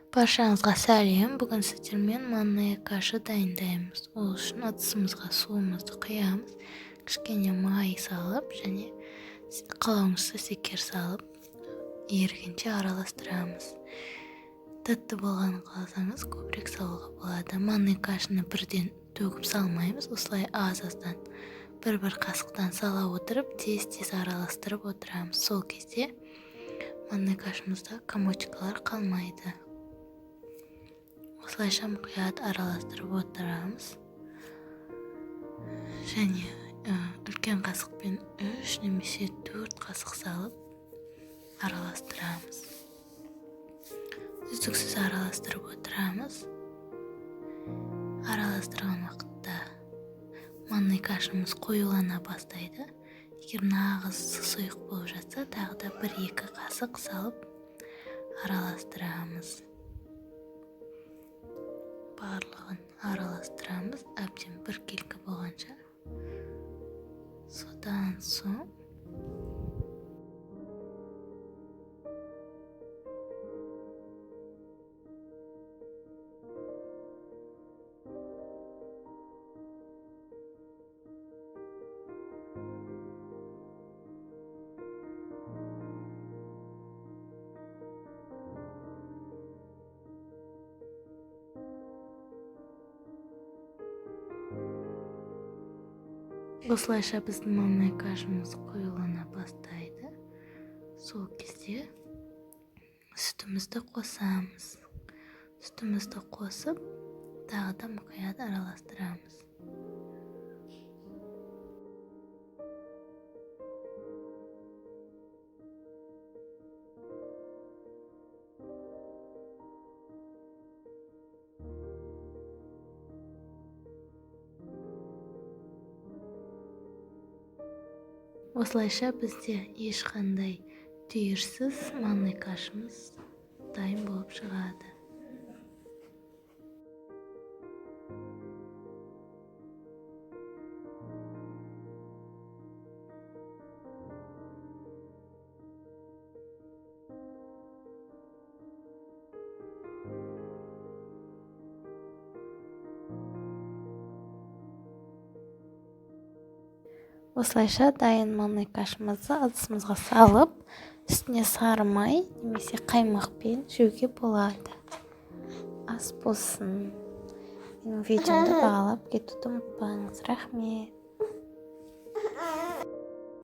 Баршаңызға сәлем! Бүгін сіздермен манная каша дайындаймыз. Ол үшін ыдысымызға суымызды құямыз, кішкене май салып және қалауыңызша шекер салып, ерігенше араластырамыз. Тәтті болғанын қаласаңыз, көбірек салуға болады. Манный кашаны бірден төгіп салмаймыз, осылай аз-аздан бір-бір қасықтан сала отырып, тез-тез араластырып отырамыз. Сол кезде манный кашамызда комочкалар қалмайды. Осылайша мұқият араластырып отырамыз. Және үлкен қасықпен 3 немесе 4 қасық салып араластырамыз. Үздіксіз араластырып отырамыз. Араластырған уақытта манный кашамыз қоюлана бастайды. Егер нағыз сұйық болып жатса, тағы да 1-2 қасық салып араластырамыз. Барлығын араластырамыз әбден біркелкі болғанша. Содан соң осылайша біздің манная кашамыз қоюлана бастайды. Сол кезде сүтімізді қосамыз. Сүтімізді қосып, тағы да мұқият араластырамыз. Осылайша бізде ешқандай түйірсіз манный кашамыз дайын болып шығады. Осылайша дайын манный кашамызды ыдысымызға салып, үстіне сары май немесе қаймақпен жеуге болады. Ас болсын. Менің видеомды бағалап кетуді ұмытпаңыз. Рахмет.